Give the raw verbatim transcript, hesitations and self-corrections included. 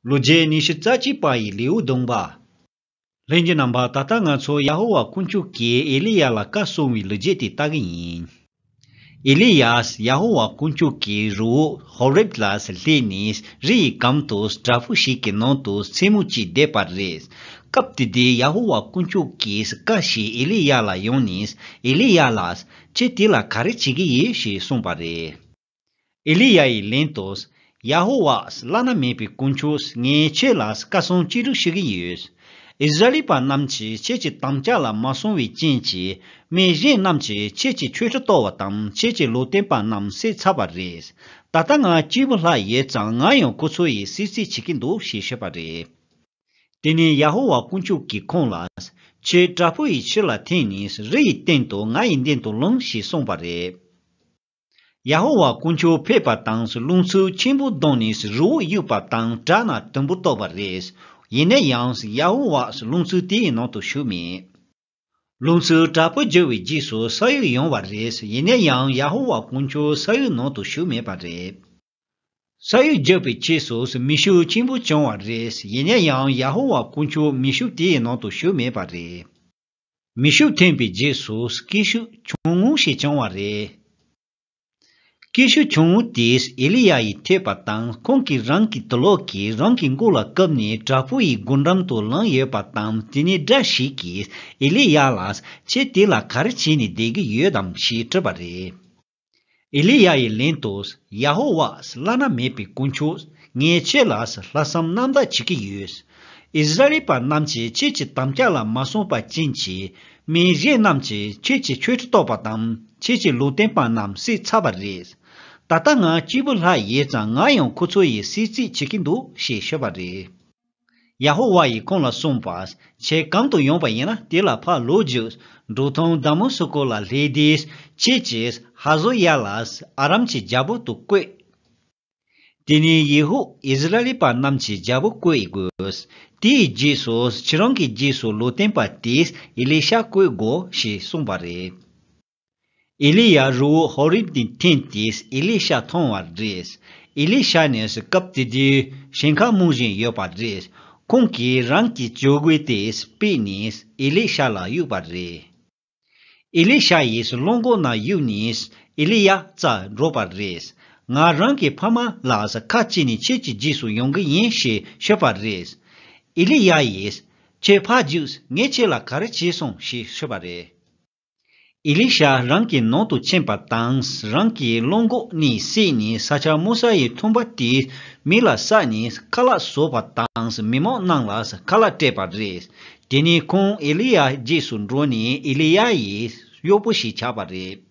ལོ་རྒྱུས་ཉི་ཤུ་རྩ་གཅིག་པ་ཡི་ལེའུ་བདུན་པ། ལྷན་རྒྱས་རྣམ་པ། ད་ལྟ་ང་ཚོ་ཡ་ཧོ་ཝཱ་དཀོན་མཆོག་གིས་ཨེ་ལི་ཡཱ་ལ་བཀའ་གསུང་བའི་ལོ་རྒྱུས་དེ་ལྟ་གི་ཡིན། ཨེ་ལི་ཡཱས་ཡ་ཧོ་ཝཱ་དཀོན་མཆོག་གི་རི་བོ་ཧོ་རེབ་ལ་སླེབས་ནས་རི་ཡི་གམ་དུ་བྲག་ཕུག་ཞིག་གི་ནང་དུ་མཚན་མོ་གཅིག་བསྡད་པ་རེད། སྐབས་དེ་དུས་ཡ་ཧོ་ཝཱ་དཀོན་མཆོག་གིས་བཀའ་ཞིག་ཨེ་ལི་ཡཱ་ལ་ཡོང་ནས། ཨེ་ལི་ཡཱ་ལགས། ཁྱེད་དེ་ལ་ག་རེ་བྱེད་ཀྱི་ཡོད་ཞེས་གསུངས་པ་རེད། ཨེ་ལི་ཡཱ་ཡིས་ལན་དུ། ཡ་ཧོ་ཝཱ་བླ་ན་མེད་པའི་དཀོན་མཆོག་ངས་ཁྱེད་ལ་བཀའ་གསུང་ཅི་སྒྲུབ་ཞུ་གི་ཡོད། ཨིསི་ར་ཨེལ་པ་རྣམས་ཀྱིས་ཁྱེད་ཀྱི་དམ་བཅའ་ལ་མ་སྲུང་བའི་རྐྱེན་གྱིས། མི་གཞན་རྣམས་ཀྱིས་ཁྱེད་ཀྱི་ཆོས་ཁྲིམས་གཏོར་བ་དང་། ཁྱེད་ཀྱི་ལུང་སྟོན་པ་རྣམས་བསད་ཚར་བ་རེད། ད་ལྟ་ང་སྐྱེས་བུ་ལྷག་ཡོད་ཙང་ང་ཡང་ཁོ་ཚོ་ཡི་བསད་རྩིས་བྱེད་ཀྱི་འདུག་ཞེས་ཤོད་པ་རེད། དེ་ནས་ཡ་ཧོ་ཝཱ་དཀོན་མཆོག་གིས་ཁོང་ལ། ཁྱོད་བྲག་ཕུག་ཡི་ཕྱི་ལ་འཐེན་ནས་རི་ཡི་སྟེང་དུ་ང་ཡི་མདུན་དུ་ལོངས་ཞེས་གསུངས་པ་རེད། ཡ་ཧོ་ཝཱ་དཀོན་མཆོག་ཕེབས་པ་དང་། རླུང་འཚུབ་ཆེན་པོ་ལྡང་ནས་རི་བོ་གཡུགས་པ་དང་། བྲག་ནང་དུམ་བུ་གཏོར་བ་རེད། ཡིན་ན་ཡང་ཡ་ཧོ་ཝཱས་རླུང་འཚུབ་དེའི་ནང་དུ་ཞུགས་མེད། རླུང་འཚུབ་དྲག་པོ་རྒྱུག་པའི་རྗེས་སུ་ས་གཡོས་ཡོང་བ་རེད། ཡིན་ན་ཡང་ཡ་ཧོ་ཝཱ་དཀོན་མཆོག་ས་གཡོས་ནང་དུ་ཞུགས་མེད་པ་རེད། ས་གཡོས་རྒྱུག་པའི་རྗེས་སུ་མེ་ཤུགས་ཆེན་པོ་བྱུང་བ་རེད། ཡིན་ན་ཡང་ཡ་ཧོ་ཝཱ་དཀོན་མཆོག་མེ་ཤུགས་དེའི་ནང་དུ་ཞུགས་མེད་པ་རེད། མེ་ཤུགས་ཐོན་པའི་རྗེས་སུ་སྐད་ཤུགས་ཆུང་ངུ་ཞིག་བྱུང་བ་རེད། སྐད་ཤུགས་ཆུང་ངུ་དེས་ཨེ་ལི་ཡཱ་ཡི་ཐོས་པ་དང་། ཁོང་གིས་རང་གི་དུག་ལོག་གིས་རང་གི་མགོ་ལ་བཀབ་ནས་བྲག་ཕུག་ཡི་སྒོ་འགྲམ་དུ་ལངས་ཡོད་པ་དང་། དེ་ནས་དགྲ་ཞིག་གིས་ཨེ་ལི་ཡཱ་ལ། ཁྱེད་དེ་ལ་ག་རེ་བྱས་ནས་བསྡད་ཀྱི་ཡོད་དམ་ཞེས་དྲིས་པ་རེད། ཨེ་ལི་ཡཱ་ཡིས་ལན་དུ། ཡ་ཧོ་ཝཱ་བླ་ན་མེད་པའི་དཀོན་མཆོག་ངས་ཁྱེད་ལ་ལྷག་བསམ་རྣམ་དག་བྱེད་ཀྱི་ཡོད། ཨིསི་ར་ཨེལ་པ་རྣམས་ཀྱིས་ཁྱེད་ཀྱི་དམ་བཅའ་ལ་མ་སྲུང་བ་ཅན་གྱིས། མི་གཞན་རྣམས་ཀྱིས་ཁྱེད་ཀྱི་ཆོས་ཁྲིམས་གཏོར་བ་དང་། ཁྱེད་ཀྱི་ལུང་སྟོན་པ་རྣམས་བསད་ཚར་བ་རེད། ད་ལྟ་ང་སྐྱེས་བུ་ལྷག་ཡོད་ཙང་ང་ཡང་ཁོ་ཚོ་ཡི་བསད་རྩིས་བྱེད་ཀྱི་འདུག་ཞེས་ཤོད་པ་རེད། ཡ་ཧོ་ཝཱ་ཡིས་ཁོང་ལ་གསུངས་པ། ཁྱེད་གང་དུ་ཡོང་པ་ཡིན་ན་དེ་ལ་ཕར་ལོག་རྒྱུགས། འབྲོག་ཐང་དཱ་མ་སི་ཀོ་ལ་སླེབས་དུས། ཁྱེད་ཀྱིས་ཧ་ཟོ་ཡཱ་ལ་ཨ་རམ་གྱི་རྒྱལ་པོ་དུ་བསྐོས། དེ་ནས་ཡེ་ཧུ་ཨིསི་ར་ཨེལ་པ་རྣམས་ཀྱི་རྒྱལ་པོ་བསྐོས་དགོས། དེའི་རྗེས་སུ་ཁྱེད་རང་གི་རྗེས་སུ་ལུང་སྟོན་པ་དེས་ཨེ་ལི་ཤ་བསྐོས་དགོས་ཞེས་གསུངས་པ་རེད། ཨེ་ལི་ཡཱ་རི་བོ་ཧོ་རེབ་ནས་འཐེན་ཏེ་ཨེ་ལི་ཤ་མཐོང་བ་རེད། ཨེ་ལི་ཤ་ནི་སྐབས་དེ་དུས་ཞིང་ཁ་རྨོ་བཞིན་ཡོད་པ་རེད། ཁོང་གིས་རང་གི་ཇོ་གོས་དེ་སྤེལ་ནས་ཨེ་ལི་ཤ་ལ་གཡུགས་པ་རེད། ཨེ་ལི་ཤ་ཡིས་གླང་གོག་ནང་གཡུགས་ནས་ཨེ་ལི་ཡཱ་རྩར་འགྲོ་བ་རེད། ང་རང་གི་ཕ་མ་ལ་ཁ་གཅིག་ནས་ཁྱེད་ཀྱི་རྗེས་སུ་ཡོང་གི་ཡིན་ཞེས་ཤོད་པ་རེད། ཨེ་ལི་ཡཱ་ཡིས། ཁྱེད་ཕར་རྒྱུགས། ངས་ཁྱེད་ལ་ག་རེ་བྱས་སོང་ཞེས་ཤོད་པ་རེད། ཨེ་ལི་ཤ་རང་གི་ནང་དུ་ཕྱིན་པ་དང་། རང་གི་གླང་གོག་གཉིས་བསད་ནས་ས་ཆ་རྨོ་ས་ཡི་ཐུམ་པ་དེ་མེ་ལ་བསྲེགས་ནས་ཁ་ལག་བཟོས་པ་དང་། མི་མང་རྣམས་ལ་ཁ་ལག་སྤྲད་པ་རེད། དེ་ནས་ཁོང་ཨེ་ལི་ཡཱ་རྗེས་སུ་འགྲོ་ནས་ཨེ་ལི་ཡཱ་ཡི་གཡོག་པོ་ཞིག་ཆགས་པ་རེད།